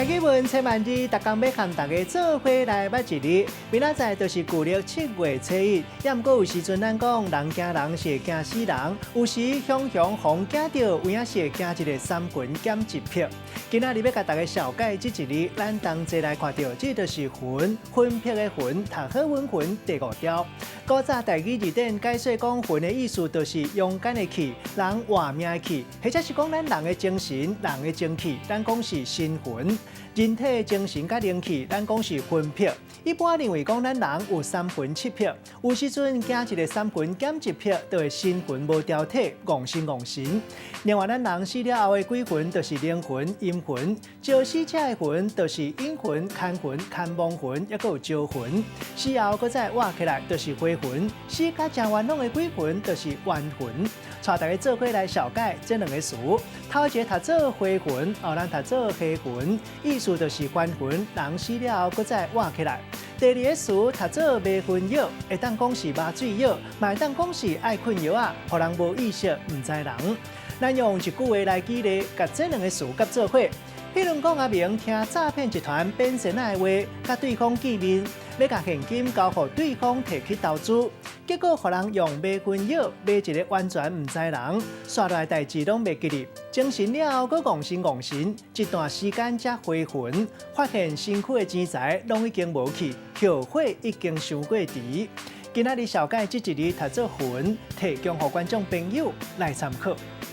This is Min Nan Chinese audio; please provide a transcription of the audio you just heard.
台語文千萬字，逐工欲和大家做伙來捌一字。明仔載就是舊曆七月初一，也毋過有時陣咱講人驚人是會驚死人，有時雄雄予驚著，有影是會驚一个三魂減一魄。今仔日欲共大家紹介這一字，咱同齊來看著，這就是魂，魂魄的魂，讀好穩魂第五條。古早台語字典解說講魂的意思，就是陽間的氣，人活命的氣，或者是講咱人的精神、人的精氣，咱講是神魂。人體的精神佮靈氣，咱講是魂魄。一般認為講咱人有三魂七魄，有時陣驚一个三魂減一魄，就會神魂無著體，戇神戇神。另外，咱人死了後的鬼魂就是靈魂、陰魂；招死者的魂就是陰魂、牽魂、牽亡魂，抑閣有招魂。死後閣再活起來，就是回魂。死甲誠冤枉的鬼魂就是冤魂。帶大家做伙來紹介這兩个詞，頭一个讀做回魂，後咱讀做黑魂，意思就是還魂，人死了後閣再活起來。第二个詞讀做迷魂藥，會當講是麻醉藥，嘛會當講是愛睏藥仔，予人無意識，毋知人。咱用一句話來舉例，共這兩个詞佮做伙。彼如講阿明聽詐騙集團變仙仔的話，佮對方見面，欲共現金交予對方提去投資，結果予人用迷魂藥迷一个完全毋知人，紲落來代誌攏袂記得，精神了後閣戇神戇神，一段時間才回魂，發現身軀的錢財攏已經無去，後悔已經傷過遲。今仔日紹介這一字讀做魂，提供予觀眾朋友來參考。